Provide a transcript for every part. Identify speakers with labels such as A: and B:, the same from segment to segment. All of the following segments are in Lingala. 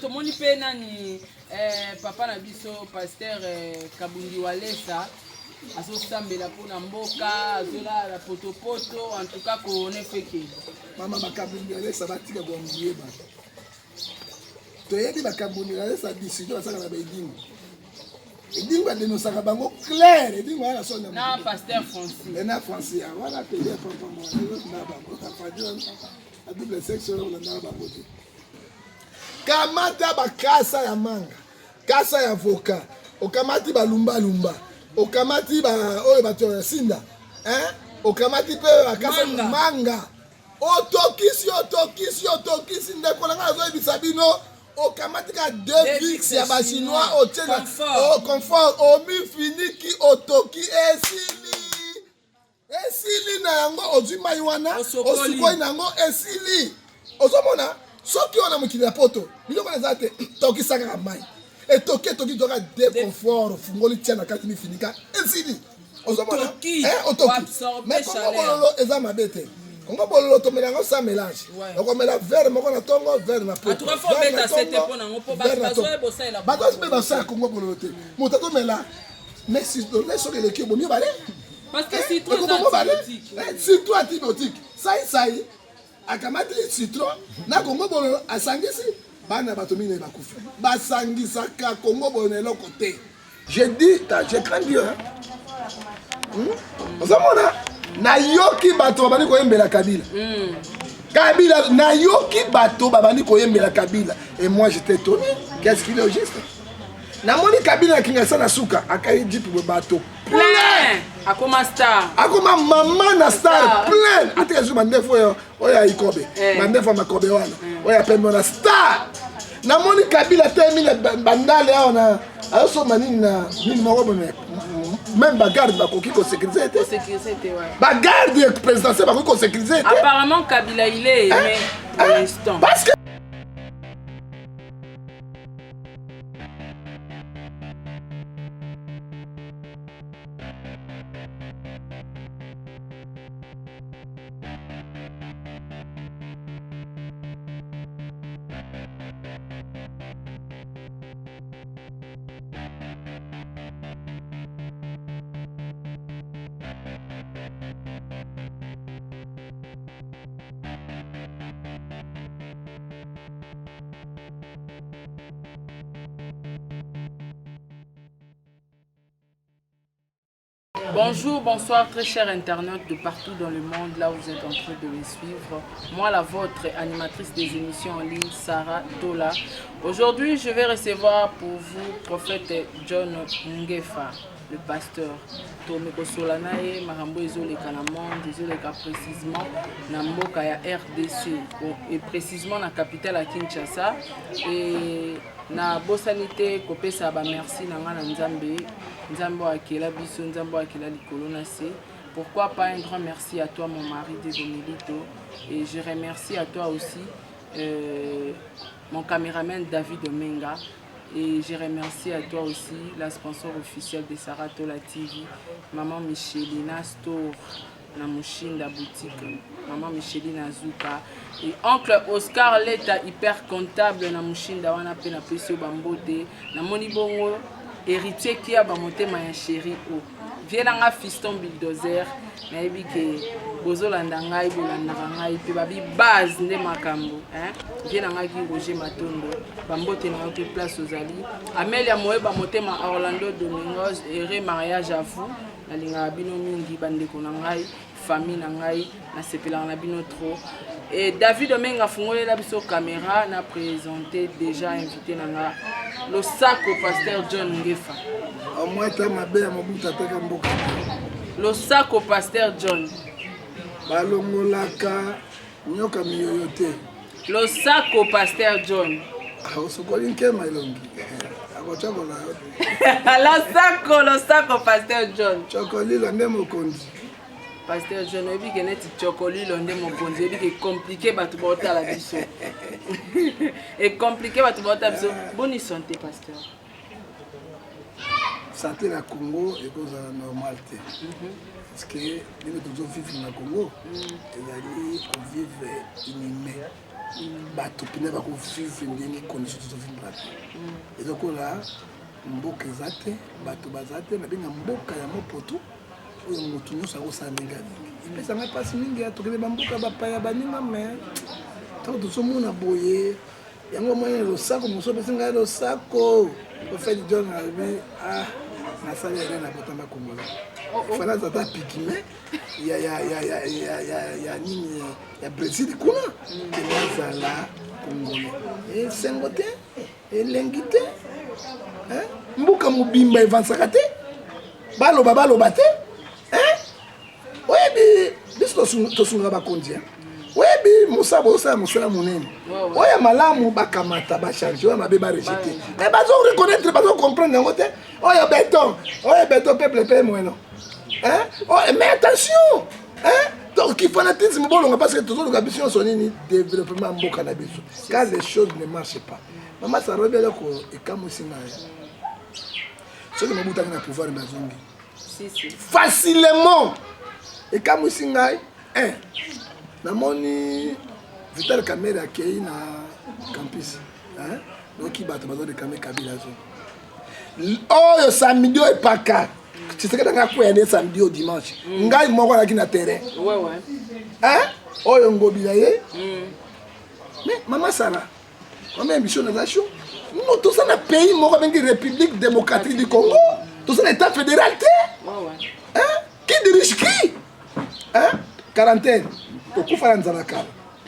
A: Tomoni pe nani eh, papa na biso pasteur eh, Kabundi Walesa azosambela mpo na mboka, azolala potopoto, en tout cas corona efekeli.
B: Mama bakabundi Walesa batika koambuye bato. Toyebi bakabundi Walesa disito basaka na baedingo. Edingo adenosaka bango clair, edingo wana soni
A: na pasteur Francis.
B: Na Francis wana pede papa mwana na bango na double sexe oyo olandaka bango te. Kamata bakasa ya manga, kasa ya avocat, okamati balumbalumba, okamati ba oyo bato ya sinda, hein? Okamati pe bakasa manga, manga. Otokisi, otokisi, otokisi ndeko na ngai azoyebisa bino okamati ka deux vix ya ba chinois otie na oh, confort omifiniki otoki esili esili na yango ozwi mai wana osukoli na yango esili ozomona soki oyo na mokili ya poto biloko wana eza te tokisa kaka mai etoki etoki toka de confort ofungoli tia na kati mifinika esili ozomona eh, otoki mais kongo bololo eza mabe te kongo bololo tomela yango sans mélange okomela verre moko na tongo verre na poto bato mpe basala kongo bololo te moto atomela mais soki eleki obomi obale
A: Parce que eh, citron eza antibiotique.
B: Eh, citron antibiotique. Sai sai akamati citron na Congo bololo asangisi bana bato minei bakufi. Basangisaka Congo bololo na eloko te. Je dis, je crains Dieu. Hein? Hmm? Ozomona nayoki bato babandi koyembela Kabila. Hmm. Kabila nayoki bato babandi koyembela Kabila et moi j'étais étonné. Qu'est-ce qu'il est au juste? Namoni Kabila na Kingasana na suka akai jeep bato
A: plein akoma star
B: akoma mama na star plein atika lisusu mandefu oyo oyo ya ikobe eh. mandefu ya makobe wana eh. oyo ya pembe wana star namoni kabila telemi na bandale awa na azosomba nini na nini moko boye même bagarde bakoki kosécurise te bagarde présidentielle bakoki kosécurise te
A: apparemment kabila il est aimé pour l'instant
B: parce que
A: Bonjour, bonsoir, très chers internautes de partout dans le monde, là où vous êtes en train de me suivre. Moi, la vôtre, animatrice des émissions en ligne, Sarah Tola. Aujourd'hui, je vais recevoir pour vous prophète John Ngefa, le pasteur. Tomekosola na ye makambo ezoleka na monde, ezoleka précisément na mboka ya RDC et précisément na capitale ya Kinshasa. Et na bosani te kopesa ba merci na nga na Nzambe, Nzambe oyo akela biso, Nzambe oyo akela likolo na se. Pourquoi pas un grand merci à toi mon mari Diego Milito et je remercie à toi aussi mon cameraman David Omenga et je remercie à toi aussi la sponsor officielle de Sarah Tola TV, maman Michelina Store na Mushinda boutique, maman Michelina Zuka et oncle Oscar Leta hyper comptable na Mushinda wana pe na pesi yo bambote na moni bongo héritier kia ba motema ya chéri o vie na nga fiston bulldozer nayebi ke bozolanda ngai bolandaka ngai mpe babi base nde makambo vie na ngai ki Roger Matondo bambote na yo mpe place ozali Amelia Moyeba motema Orlando Domingos heureux mariage à vous nalingaka bino mingi bandeko na ngai famille na ngai nasepelaka na bino trop et David Omenga afungolela biso caméra na présenter déjà invité na nga losako pasteur John Ngefa
B: amwata mabe ya Mobutu ateka mboka
A: losako pasteur John
B: balongolaka nyoka miyoyo te
A: losako pasteur John
B: osokoli nkema elongi akocokola yo
A: losako losako pasteur John
B: cokolilo nde mokonzi
A: pasteur John oyebi ke neti cokolilo nde mokonzi oyebi ke compliqué bato baotala biso ecompliqué bato baotala biso boni santé pasteur
B: santé na Congo ekozala normal te parce que ndenge tozovivre na Congo ezali kovivre inhumain. Bato mpena bakovivre ndenge condition tozovivre te. Ezokola mboka eza te, bato baza te. Nabenga mboka ya mopoto oyo motu nyonso akosala ndenge alingi. Epesanga mpasi mingi ya tokende bamboka bapaya baninga, me ntango tozomona boye yango moni losako mosusu apesi ngai losako. Prophète John alobi: "Ah, nasali erreur na botama congolais." Fana aza ata pygmée ya ya ya ya ya ya ya nini, ya Brésil kuna, ke nazala congolais esengo te, elengi te. Mboka mobimba evansaka te, baloba baloba te. Oyebi, biso tosungaka bakonzi. Oyebi, mosala bozosala, mosala monene oyo ya malamu, bakamata bachange, oyo mabe barejeter. Mais bazo reconnaître, bazo comprendre yango te. Oyo béton, oyo béton, peuple mpe mweno. Mais attention, donc fanatisme bolonga, parce que tozoluka biso nyonso nini? Développement ya mboka na biso. Quand les choses ne marchent pas, mama Sarobi, eloko ekamwisi ngai, soki mobutaki na pouvoir, bazongi facilement. Ekamwisi ngai un, namoni Vital Kamerhe akei na campus, noki bato bazoréclamer Kabila azongi. Oyo samedi oyo epaka Tshisekedi anga akwea nde samedi oyo dimanche, ngai moko alaki na terrain. Oyo Ngobila ye. Mais mama Sara, mama émission naza chaud. No, toza na pays moko abengi République démocratique du Congo, toza na état fédéral te. Qui dirige qui? Quarantaine, tokufa na nzala kala,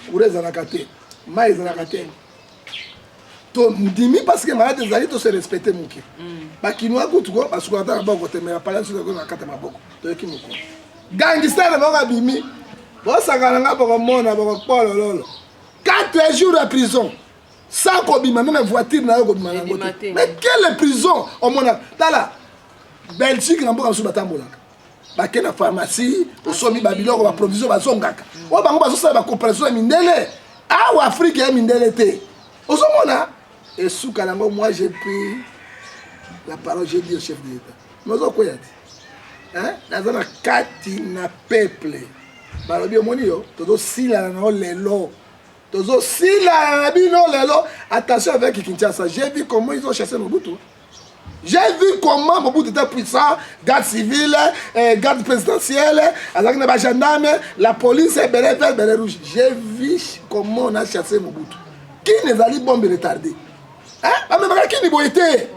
B: courant ezalaka te, mai ezalaka te. Tondimi parce que malade ezali, tose respecte moke. Bakinois kutu ko basukolaka ta maboko te, mais bapala soki na kati ya maboko. Toyoki mokolo gangster na bango abimi, bosakana nga, bokomona bokokpolololo 4 jours ya prison sans kobima, même voiture na yo kobima nango te. Mais quelle prison omona? Tala Belgique, na mboka mosusu batambolaka, bake na pharmacie, osomi babiloko, baprovision, bazongaka. Oyo bango bazosala bacoopération ya mindele awa, Afrique ya mindele te. Ozomona esuka nango. Moi, j'ai pris la parole, j'ai dit au chef de l'État: nozokwea te, naza na kati na peuple. Balobi: "Omoni yo, tozosilana na yo lelo, tozosilana na bino lelo." Attention avec Kinshasa. J'ai vu comment ils ont chassé Mobutu. J'ai vu comment Mobutu était puissant, garde civile, garde présidentielle, avec les gendarmes, la police, béret vert, béret rouge. J'ai vu comment on a chassé Mobutu. Qui les a dit bombe retardée? Hein? Bamemaka kini boye te.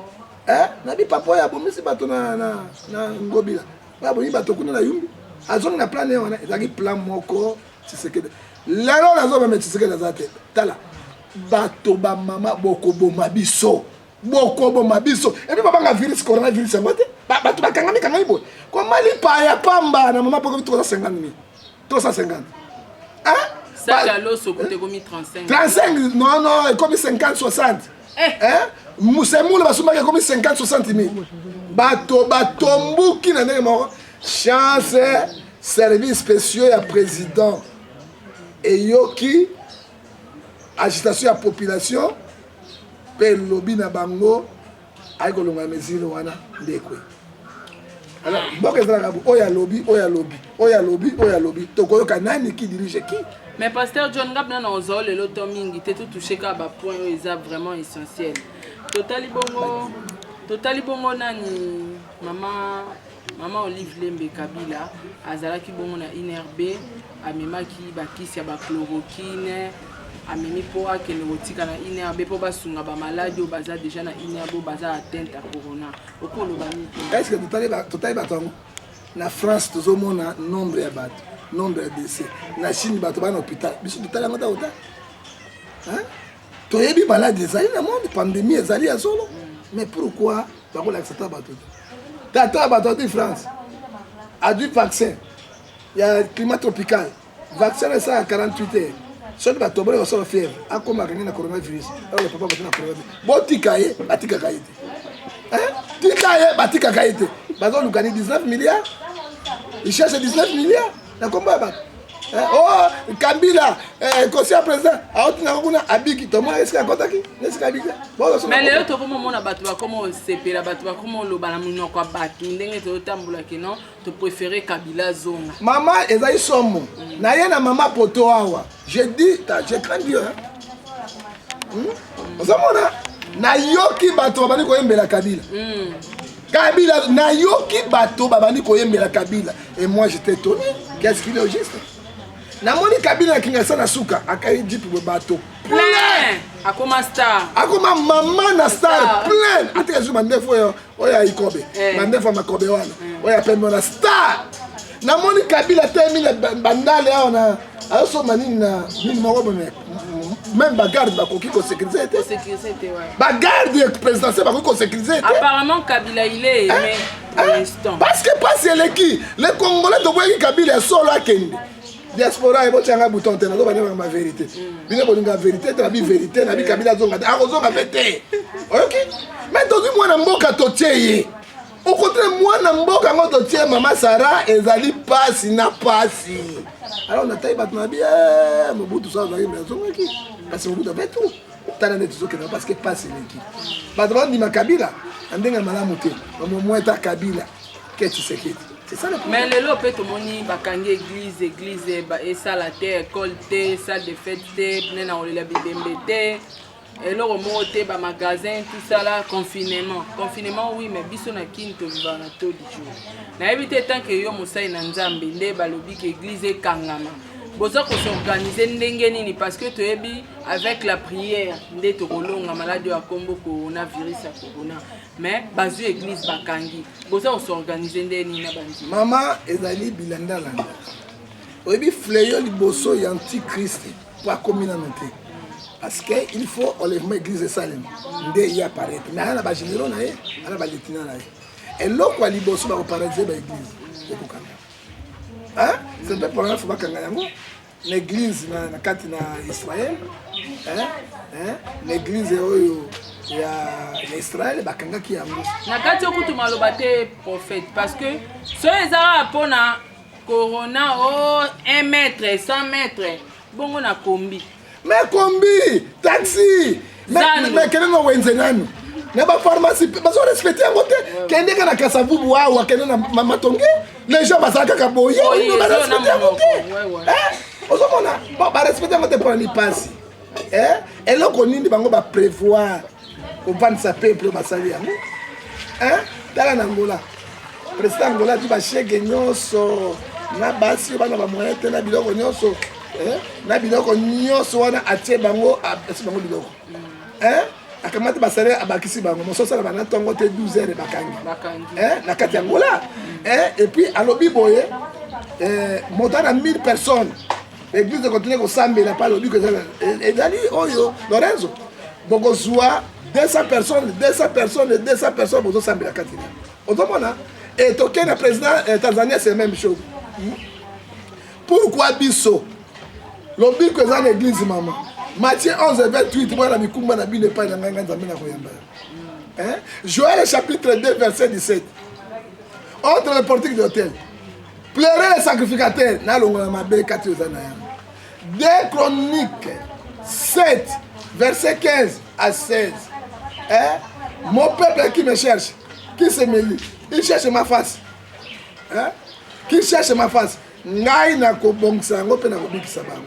B: Hein? Nabi papa oyo abomisi bato na Ngobila. Babomi bato kuna na Yumbi. Azongi na plan wana, ezalaki plan moko Tshisekedi. Lelo nazobama Tshisekedi aza te. Tala, bato bamama bokoboma biso. Bokoboma biso. Et puis babanga virus, coronavirus yango te. Bato bakangami kangami boye. Koma lipa ya pamba na mama poko 350 000. 350. Hein?
A: Sac ya loso kote ekomi 35.
B: 35, non, non, ekomi 50, 60. Hein? Musemule basumbaki ekomi 50, 60 mille. Bato batombuki na ndenge moko. Chance, service spéciaux ya président eyoki agitation ya population mpe elobi na bango ayi kolongola mesure wana ndekwe. Alors mboka ezalaka bo, oyo alobi, oyo alobi, oyo alobi, oyo alobi, tokoyoka nani? Qui dirige qui?
A: Mais pasteur John, nga mpena na ozwa lelo to mingi te, totouche kaka bapoint oyo eza vraiment essentiel. Totali bongo, totali bongo nani, mama Olive Lembe Kabila azalaki bongo na INRB, amemaki bakisi ya bachloroquine, amemi mpo akende kotika na INRB mpo basunga bamaladi oyo baza déjà na INRB, oyo baza atteinte ya corona. Okoloba nini?
B: Est ce que totali bato yango na France? Tozomona nombre ya bato, nombre ya décès na Chine, bato baa na hôpital. Biso totali yango ta kota. Toyebi maladi ezali na monde, pandémie ezali ya solo, mais pourquoi bakolakisa ta bato te? Tata ya bato ati France, adui vaccin ya climat tropical, vaccin esalaka 48 heures. Soki bato bole kosala fièvre, akoma akangi na coronavirus. Alors papa, bato na coronavirus, botika ye, batikaka ye te. Tika ye, batikaka ye te. Bazoluka ni 19 milliards, il cherche 19 milliards na kombo ya bato. Oh, Kabila, conseiller président aotinaka kuna, abiki, tomona esika akɔtaki, esika abiki.
A: Mais lelo tokomomona bato bakoma osepela, bato bakoma oloba na monoko ya bato ndenge tozotambola kino topréféré Kabila zonga.
B: Mama, ezali somo na ye na mama poto awa. Je dis, je crains Dieu, hein? Ozomona, nayoki bato babandi koyembela Kabila. Kabila, nayoki bato babandi koyembela Kabila et moi, j'étais étonné. Qu'est-ce qu'il est au juste? Namoni Kabila na Kingasani na suka akai jeep boye, bato
A: plein, akoma star.
B: Akoma mama na star, plein. Atika zu mandefu oyo, oyo ya ikobe. Mandefu ya makobe wana, oyo ya pembe wana, star. Namoni Kabila telemi na bandale awa na azosomba nini na nini moko boye. Même bagarde bakoki kosécuriser te.
A: Sécurité te, ouais.
B: Bagarde présidentielle bakoki kosécuriser te.
A: Apparemment, Kabila, il est aimé pour l'instant.
B: Parce que pasi eleki. Le Congolais, toboyaki Kabila ya solo akende. Diaspora ebotianga bouton te, nazobandemaka ma vérité. Bino bolinga vérité te. Nabi vérité, nabi Kabila azonga te, akozonga mpe te. Oyoki? Mais tozwi mwana mboka, totie ye. Au contraire, mwana mboka yango totie, mama Sara, ezali pasi na pasi. Alors natai bato na bi eh, Mobutu so azalaki, me azongaki kasi Mobutu ape tout. Tala nde tozokenda, parce que pasi eleki. Bato bandima Kabila na ndenge ya malamu te, bamomoi eta Kabila ke Tshisekedi. C'est ça le
A: Mais
B: problème.
A: Lelo mpe tomoni bakangi église, église esala te, école te, salle de fête te, pene na kolela bibembe te, eloko moko te, bamagasin, tout ça là, confinement, confinement, oui. Mais biso na Kini tovivaka na taux du jour. Nayebi te, tant que yo mosali na Nzambe, nde balobi ke église ekangama, boza kos'organiser ndenge nini? Parce que toyebi, avec la prière nde tokolonga maladi oyo ya kombo coronavirus, ya corona. Mais bazwi église, bakangi, boza kos'organiser nde nini na bandima?
B: Mama, ezali bilandalanda. Oyebi, fléau liboso ya antichrist po akomi nano te, parce que il faut enlèvement église esalema nde ye apparaître. Mais aya na bagénéraux na ye, aya na balieutenant na ye. Eloko ya liboso, bakoparalyser baéglise, ekokanga. Hein? C'est mpe problème. Faut bakanga yango na église na kati na Israël, hein? Hein? Na église oyo ya Israël, bakangaki yango.
A: Na kati okutu maloba te, prophète, parce que soki eza kaka mpona corona o 1 mètre, 100 mètre, bongo na kombi?
B: Mais kombi, taxi,
A: Zando.
B: Mais kende na wenze nanu, na bapharmacie bazorespecter yango te. Kende kaka na Kasavubu awa, kende na Matonge, les gens bazala kaka boye.
A: Boye,
B: Barespecter yango te.
A: Ouais.
B: Eh, ozomona, bon, barespecter yango te mpona lipasi. Eh, eloko nini bango baprévoir kovandisa peuple oyo basali yango? Eh, tala na Angola, président Angola ati bashege nyonso na basi oyo bana bamoyen te na biloko nyonso, eh, na biloko nyonso wana atie bango, atie bango biloko. Eh, akamati basalaire, abakisi bango. Mosusu asala bana ntongo te, 12 heures bakangi.
A: Bakangi.
B: Eh, na kati ya Angola. Eh, et puis alobi boye, eh, moto na 1000 personnes, église ekontinue kosambela mpe alobi ko ezali oyo Lorenzo, bokozwa 200 personnes, 200 personnes, 200 personnes, bozosambela kati na. Ozomona, e tokei na président eh, Tanzania, c'est la même chose. Pourquoi biso lobiko eza na église? Mama, Matthieu 11 28: "Mwana mikumba na bino epai na ngai, ngai Nzambe na koyamba yo." Hein? Joël chapitre 2 verset 17: "Entre le portique de l'autel, pleurez les sacrificateurs, nalongola mabe kati oza na yango." 2 Chroniques 7 verset 15 à 16, hein? "Mon peuple qui me cherche, qui se me lie, il cherche ma face, hein? Qui cherche ma face, ngai nakobongisa yango mpe nakobikisa bango."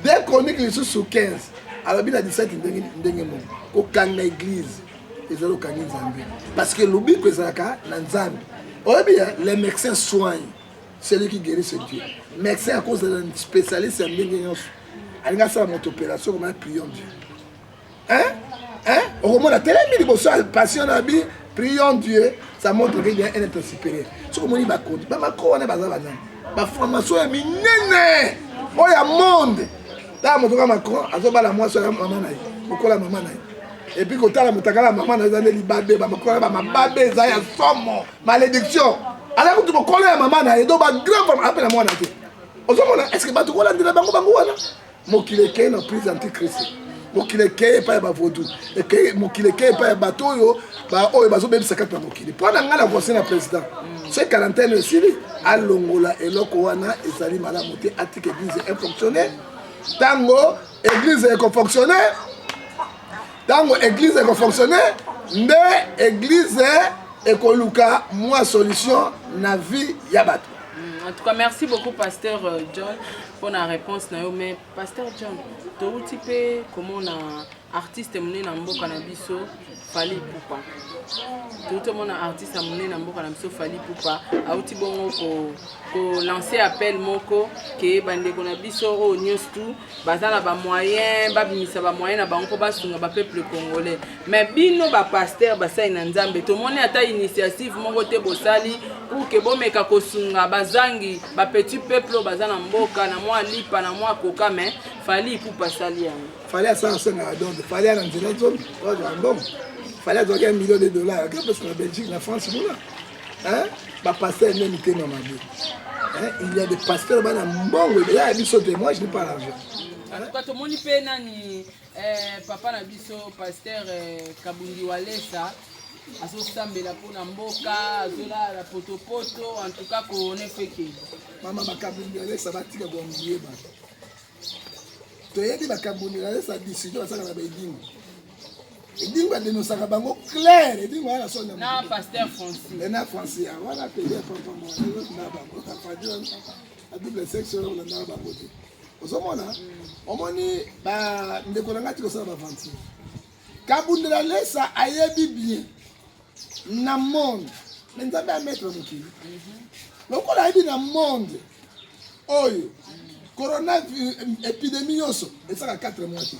B: 2 Chroniques lisusu 15, alobi na 17 ndenge ndenge moko. Kokanga église ezali okangi Nzambe, parce que lobiko ezalaka na Nzambe. Oyebi, les médecins soignent, celui qui guérit, c'est Dieu. Médecin akozala spécialiste ya ndenge nyonso, alingi asala moto opération koma, prions Dieu, hein? Hein? Okomona telemi liboso ya patient na bi, prions Dieu. Ça montre qu'il y a un être supérieur. Soki omoni bakonzi bamako wana, baza banani? Baformation ya minene oyo ya monde. Tala moto kaka Macron azobala mwasi oyo mama na ye, kokola mama na ye. Et puis kotala motakala mama na ye, eza nde libabe. Bamakolo bamababe eza ya somo, malédiction. Aza kutu mokolo ya mama na ye. Donc bagrand femme ape na mwana te. Ozomona, est ce que bato kolandela bango? Bango wana, mokili ekei na prise antichrist, mokili ekei epai ya bavaudou, mokili ekei epai ya bato oyo oyo bazobebisa kati na mokili. Mpo na ngai, na conseil na président, soki quarantaine esili, alongola eloko wana, ezali malamu te. Atika église efonctionne. Ntango église ekofonctionne, ntango église ekofonctionne, nde église ekoluka mwa solution na vie ya bato.
A: En tout cas, merci beaucoup, pasteur John, pour la réponse na yo. Mais pasteur John, touti mpe komona. Artiste monene na mboka na biso Fally Ipupa. Touti tomona artiste ya monene na mboka na biso Fally Ipupa auti bongo ko ko lancer appel moko ke bandeko na biso oyo nyonso tu baza na ba moyen babimisa ba moyen na bango mpo basunga ba peuple congolais. Mais bino ba pasteur basali na Nzambe tomoni ata initiative moko te bosali pour ke bomeka kosunga bazangi ba petit peuple oyo baza na mboka na mwa lipa na mwa koka mais Fally Ipupa asali yango.
B: Fally asala asengaka don te. Fally ana nzela zomi azwa mbongo. Fally azwaki un million de dollars ake pesa na Belgique na France kuna. Hein? Ba pasteurs nde mitema mabe. Hein? Il y a des pasteurs bana mbongo ebele ya biso te. Moi je n'ai pas l'argent.
A: En tout cas tomoni pe nani eh, papa na biso pasteur eh, Kabundi Walesa azosambela mpo na mboka azolala potopoto en tout cas corona efekeli
B: mama bakabundi walesa batika koambie bato toyebi makambo nalesa discussion basalaka na baedingo edingo adenosaka bango claire edingo aya na soni
A: na pasteur francis
B: na francis wana peye papa na bango afandi a double sexe wana kolandaka bango te ozomona omoni bandeko na ngai ti kosala baventure kabundela lesa ayebi bien na monde me nzambe ametre mokili lokola ayebi na monde oyo corona épidémie nyonso esaka 4 mois te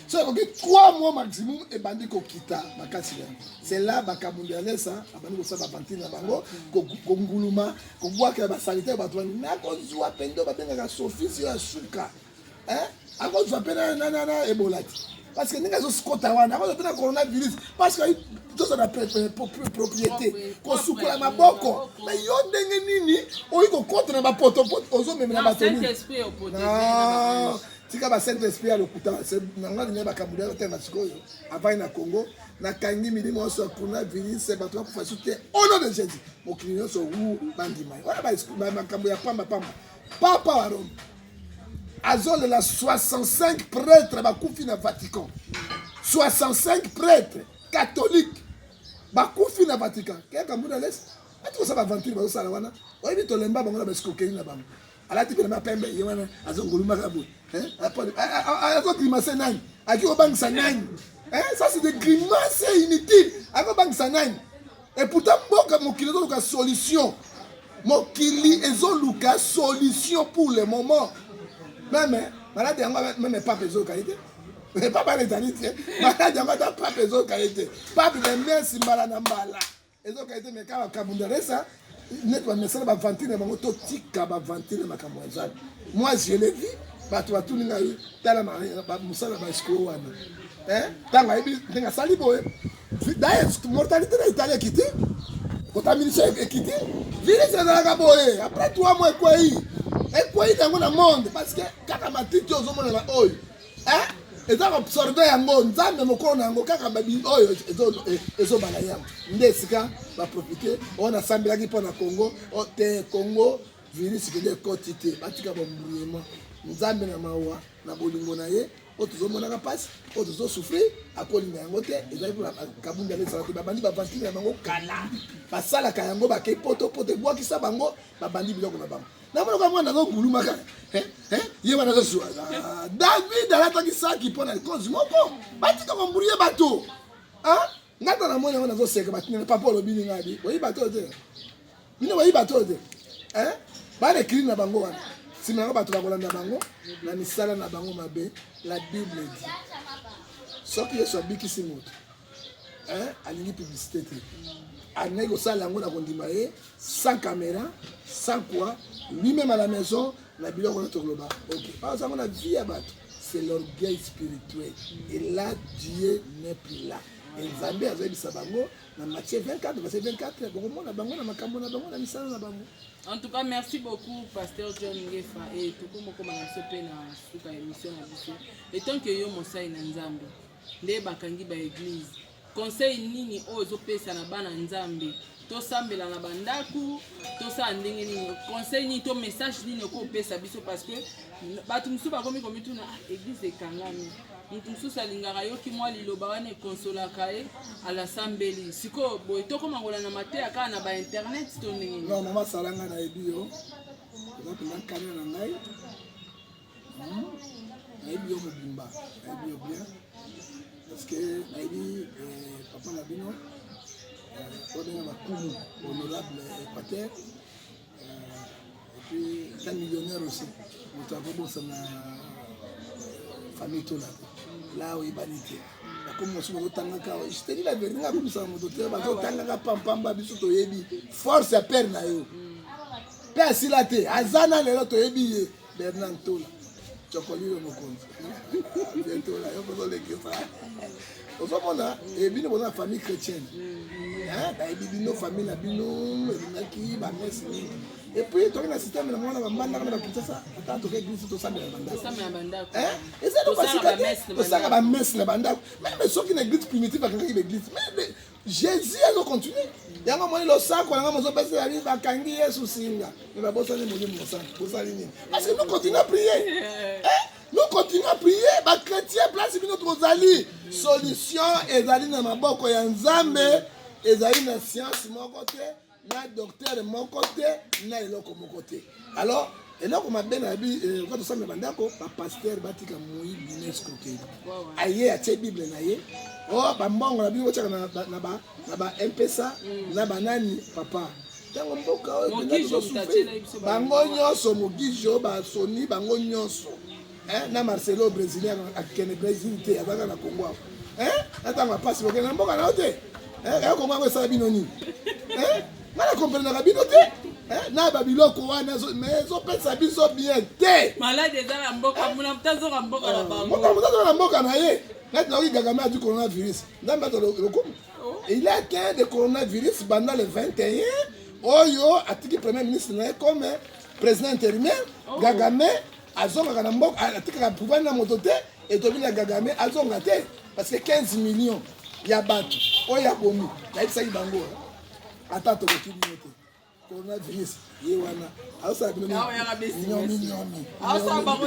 B: so ekoki 3 mois maximum ebandi kokita makasi yango c'est là bakabundi ya lesa abandi kosala bavantile na bango konguluma kobwakela basanitaire bato bani nakozwa mpenza babengaka sofisi ya suka akozwa mpe na ebola te parce que ndenge azokota wana akozwa mpe na coronavirus parce que tozala propriété kosukola maboko me yo ndenge nini oyi kokota na bapotopoto ozomemela bato nini tika ba saint esprit ya lokuta na ngai lingai bakambo ya tena sikoyo avandi na congo nakangi milimo nyonso ya coronavirus bato bakufa su te au nom de jésus mokili nyonso wu bandima ye wana makambo ya pamba pamba papa wa rome azolela 65 prêtre bakufi na vatican 65 prêtre catholique bakufi na vatican keyaka mbuna lesi ati kosala baventure bazosala wana oyebi tolemba bango na baescroquerie na bango alati mpe na mapembe ye wana azongolumaka boye azogrimace nani aki kobangisa nani ça c'est des grimaces inutiles akobangisa nani et pourtant mboka mokili ezoluka solution mokili ezoluka solution pour le moment meme maladi yango meme pape ezoyoka ye te pape wana ezali te maladi yango ata pape ezoyoka ye te pape memesi mbala na mbala ezoyoka ye te me kaka kabundaresa neti bamesana bavantire na bango totika bavantire na makambo ya nzambe moi je l'ai vu bato batuni ngai tala mosala baescro wana ntango ayebi ndenge asali boye d'ailleurs mortalité na italie ekiti contamination ekiti virus ezalaka boye après 3 mois ekwei ekwei yango na monde parce que kaka matiti ozomona na oyo eza koabsorbe yango nzambe mokolo na yango kaka oyo ezobala yango nde esika baprofite oyo nasambelaki mpo na congo te congo virus kende ekoti te batika bombrouillement nzambe na mawa na bolingo na ye oyo tozomonaka mpasi oyo tozosouffrir akolinga yango te ezali mpona kabunda alesaka te babandi bavantile na bango kala basalaka yango bakei poto poto ebwakisa bango babandi biloko na bango namonaka mwana azonguluma kaka ye wana azosua ah, david alataki saki mpo na likonzi moko batika kombrouye bato ngai ta namoni yango nazoseka batinela papa olobi nini ngai bi oyebi bato oyo te bino boyebi bato oyo te bana ekili na bango wana nsima yango bato bakolanda bango na misala na bango mabe la bible dit soki yesu abikisi moto alingi publicité te alingaki kosala yango na kondima ye sans caméra sans quoi lui-même à la maison na biloko wana tokoloba ok baza yango na vie ya bato c'est l'orgueil spirituel et là Dieu n'est plus là et nzambe azoyebisa bango na Matthieu 24 verset 24 bokomona bango na makambo na bango na misala na bango.
A: En tout cas, merci beaucoup, Pasteur John Ngefa. Et tout comme comme na sope na suka émission na biso. Et tant que yo mosai na Nzambe, nde bakangi ba église. Conseil nini oyo ozopesa na bana Nzambe? tosambela na bandako tosala ndenge nini conseil nini to message nini okopesa biso parce que bato mosusu bakomi komituna ah, église ekangami moto mosusu alingaka ayoki mwa liloba wana ekonsolaka ye alasambeli sikoyo boye tokoma kolanda mateya kaka na bainternet to ndenge
B: non mama sala ngai nayebi yo oza mpenza nkana na ngai hmm? nayebi yo mobimba nayebi yo bien. Parce que nayebi eh, papa na bino eh, obenga bakumu honorable Équateur euh, et puis un millionnaire aussi moto akobosana famille tola te la oyebani te bakomi mosusu bazotangaka je te dis la vérité nga akomisaka moto te bazotangaka pampamba biso toyebi force ya père na yo mpe asila te aza na lelo toyebi ye Bernard Ntola chokolilo mokonzi Ntola yo kozolekisa ozomona eh, bino boza na famille chrétienne bayebi bino famille na bino elingaki bamese mingi epuis toki na systeme na mwana bambandaka na bakinshasa ata toki eglise tosambela na bandako eza eloko ya sika te tosalaka bamese na bandako meme soki na eglise primitive bakangaki baeglise Jésus azo continuer. Yango moni losako nanga mozo pesa ya biso bakangi Yesu singa. Mais babosani molimo mosantu. Bosali nini? Parce que nous continuons à prier. Eh? Nous continuons à prier. Ba chrétiens place bino tozali. Solution ezali na maboko ya Nzambe, ezali na science moko te. na docteur moko te na eloko moko te alors eloko mabe na yebi eh, kwa tosambela bandako bapasteur batika moyibi na escroquerie aye atie bible na ye o oh, bambongo na bino botyaka na ba mpesa mm. na banani papa ntango mboka oyo mpenza tozosufri bango nyonso mogijo basoni bango nyonso eh, na marcelo brésilien akende brésil te azalaka na congo awa eh, na ntango ya mpasi bokende na mboka na yo te eh, ya congo yango esala bino nini eh, nga na komprenaka bino te eh, na babiloko wana mais ezopesa biso bien te
A: maladi eza na mboka muna moto azoka mboka na bango
B: mboka moto azoka na mboka na ye neti nayoki gagame azwi coronavirus nzambe azo lokumu oh. il est atteint de coronavirus banda le 21 oyo atiki premier ministre na ye comme président intérimaire oh. gagame azongaka na mboka atikaka pouvoir na moto te etobi na gagame azonga te parce que 15 millions ya bato oyo abomi nayebisaki bango ata tokoki bino te coronavirus ye wana azosala bino nyomi nyomi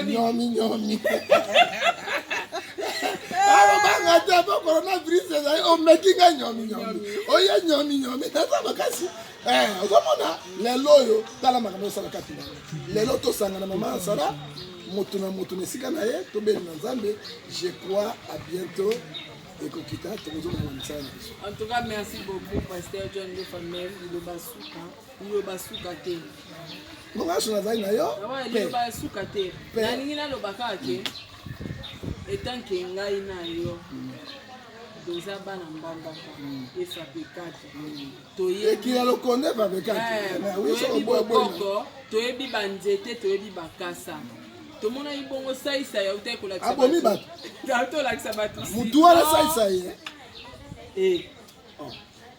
B: nyomi nyomi alobanga te po coronavirus ezali omeki ngai nyomi nyomi oye nyomi nyomi naza makasi Eh, ozomona lelo oyo tala makambo osala kati na lelo tosangana mama asala moto na moto na esika na ye tobeli na nzambe je crois à bientôt ekokita tokozonga na misala na biso
A: en tout cas merci beaucoup pasteur john ngefa mais liloba suka liloba suka te
B: ngonga nyonso nazali na yo
A: liloba suka te nalingi naloba kaka ke etanke ngai na yo toza bana mbandaka efapekate
B: ekila lokonde
A: toyebi bokoko toyebi banzete toyebi bakasa tomonaki bongo saisai autaki kolakisa
B: abomi bato
A: auti kolakisa bato
B: motu wana saisai
A: eh. eh. oh.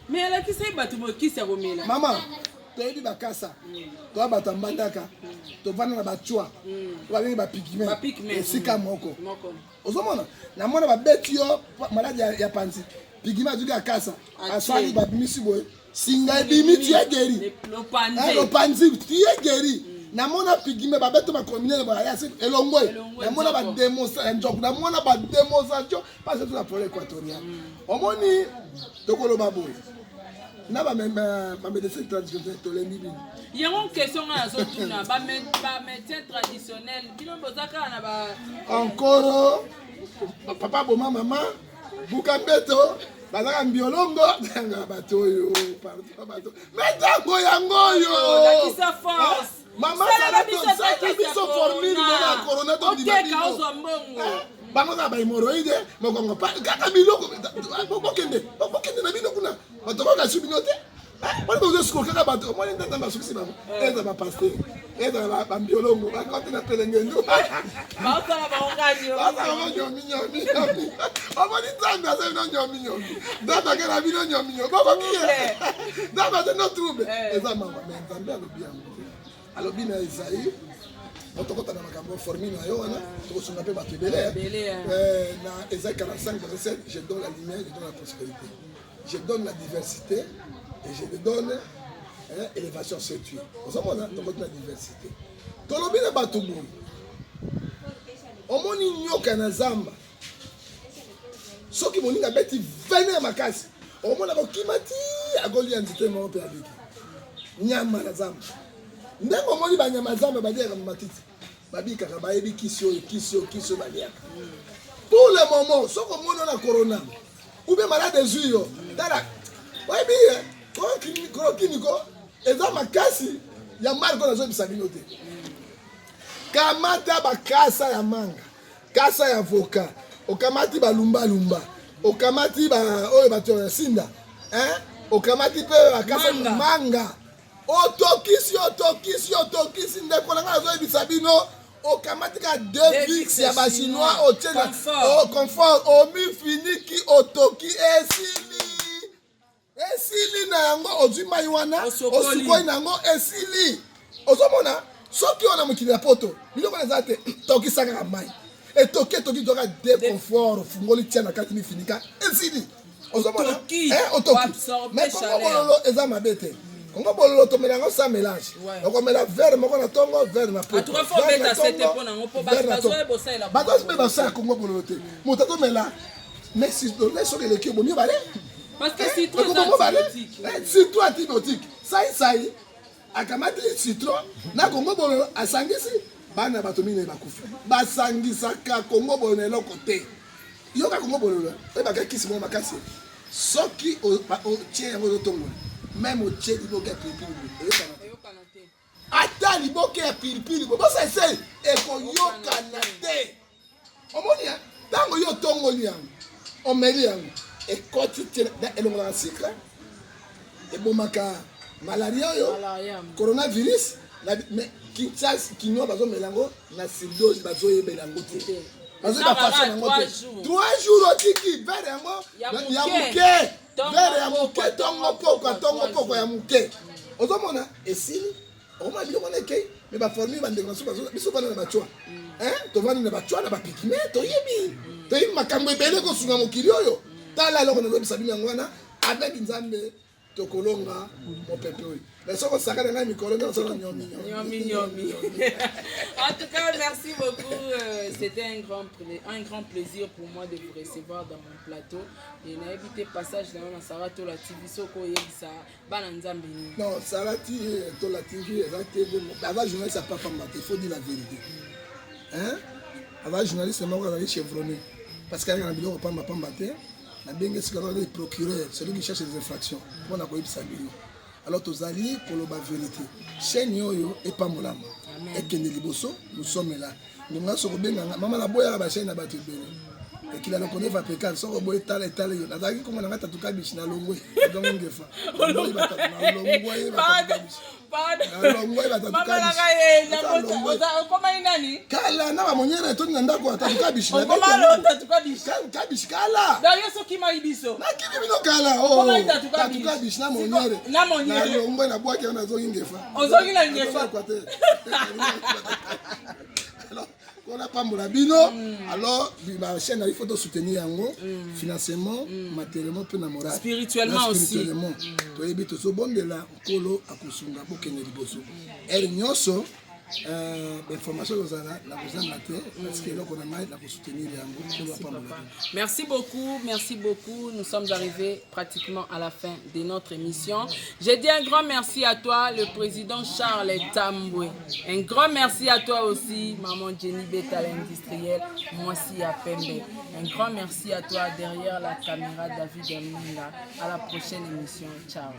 A: mais alakisaki bato bokisi ya komela
B: mama toyebi bakasa mm. toya bato ya mbandaka mm. tovanda na bacwa mm. babengi bapigme esika moko ozomona namona babeti yo maladi ya panzi pigime azuki akasa asali babimisi boye singa ebimi tu es guéri lopanzi eh, tu es guéri mm. namona pigime babeto makolo minene boye elongwe namona bademonstration namona bademonstration parce que la forêt équatoriale mm. omoni tokoloba boye na bamédecin traditionnel tolembi bino
A: yango question nga nazotuna bamédecin traditionnel bino boza kaka na ba
B: encore papa boma mama buka mbeto bazaka mbiolongo nanga bato oyo pardon bato me ntango yango oyo
A: lakisa force
B: mama sala biso formule na corona tobima
A: bino
B: bango kaka bahemoroide mokongo kaka biloko bokende bokende na bino kuna bato bakasi bino te wana bozo escroke kaka bato omoni nde nzambe asukisi bango eh. ezala bapaster ezala bambiolongo bakoti na pelengendu
A: basala
B: bango nyomi nyomi nyomi omoni nzambe aza bino nyomi nyomi nzambe akela bino nyomi nyomi bokoki ye nzambe aza no trouble eh. eza mama me nzambe alobi yango te alobi na ezai tokota na makambo formule na yo wana tokosunga mpe bato ebele eh, na ezai 45 verset 7 je donne la lumière je donne la prospérité je donne la diversité et je donne hein, élévation sétui ozomona tokoti na diversité tolobi na bato boye omoni nyoka na zamba soki moninga abeti vene ya makasi omona kokima ti akolia nzete moko mpe abiki nyama na zamba ndenge omoni banyama zamba baliaka matiti babikaka bayebi kisi oyo kisi oyo kisi oyo baliaka. Pour le moment, soki omoni na corona ou bien malade ezwi yo, tala oyebi ye chloroquine ko eza makasi ya marque oyo nazoyebisa bino te. Kamata bakasa ya manga, kasa ya avocat, okamati balumbalumba, okamati ba oyo bato ya sinda, hein? Okamati mpe bakasa manga, manga. Otokisi, otokisi, otokisi, ndeko na ngai nazoyebisa bino okamati kaka deux vix ya bachinois otie na oh, confort omifiniki otoki esili esili na yango ozwi mai wana osukoli na yango esili ozomona soki oyo na mokili ya poto biloko wana eza te tokisa kaka mai etoki etoki toka de confort ofungoli tia na kati mifinika esili ozomona eh, otoki mais kongo bololo eza mabe te kongo bololo tomela yango sans mélange okomela verre moko na tongo verre na poto bato mpe basala kongo bololo te moto atomela mais soki eleki obomi obale obale citron antibiotique saisai akamati citron na kongo bololo asangisi bana bato minei bakufi basangisaka kongo bololo na eloko te yoka kongo bololo oyebaka kisi moko makasi soki otie yango ozotongola meme otie liboke ya pilipili boye eyokana te ata liboke ya pilipili boye bosese ekoyokana te omoni ntango yo otongoli yango omeli yango ekoti te elongolaka sucre ebomaka malaria oyo coronavirus mais kinshasa kinois bazomela yango na surdose bazoyebela yango te bazoyeba façon yango te trois jours otiki verre yango ya moke verre ya moke ntongo pokwa ntongo pokwa ya moke ozomona esili okomona biloko wana ekei me baformule bandeko na biso biso vanda na bacwa tovandi na bacwa na bapikime toyebi toyebi makambo ebele kosunga mokili oyo tala eloko nazobisa bino yango wana avec nzambe tokolonga mopepe oyo mais soki osaka na ngai mikolo nde osala nyomi
A: nyomi nyomi en tout cas merci beaucoup euh, c'était un grand un grand plaisir pour moi de vous recevoir dans mon plateau et nayebi te passage na yo na Sarah Tola TV soki oyebisa bana nzambe nini
B: non Sarah Tola TV eza TV aza journaliste ya papa te il faut dire la vérité hein aza journaliste moko azali chevronné parce que ayaka na biloko pamba pamba te nabengi esika azali procureur celui qui cherche des infractions mpo na koyebisa bino alors tozali koloba vérité chaîne oyo epambolama ekende liboso nous sommes là ndonga soki obenganga mama naboyaka bachaîne na bato ebele ekila lokolo eva pekal soki oboyi tala etala yo nazalaki komona nga tatu kabishi na longwe dongo ngefa nalongwe nalongwe batatu
A: okomaki nani
B: kala na bamonyere etondi na ndako ya tatu kabishi kabishi kala
A: biso
B: nakimi bino kala oh, tatu kabishi na monyere nalongwe nabwaki yango nazongi ngefa
A: ozongi na ngefa
B: kona pambola bino mm. alors bachaîne na il faut tosoutenir yango mm. financièrement mm. matériellement mpe na moral
A: spirituellement aussi
B: spirituellement toyebi tozobondela nkolo akosunga bokende liboso heure nyonso euh, bainformation ekozala nakozanga te parce que eloko na ngai nakosoutenir yango nkolo apambola
A: merci beaucoup merci beaucoup nous sommes arrivés pratiquement à la fin de notre émission je dis un grand merci à toi le président Charles Tambwe un grand merci à toi aussi maman Jenny Beta l'industrielle mwasi ya pembe un grand merci à toi derrière la caméra David Aminga à la prochaine émission ciao.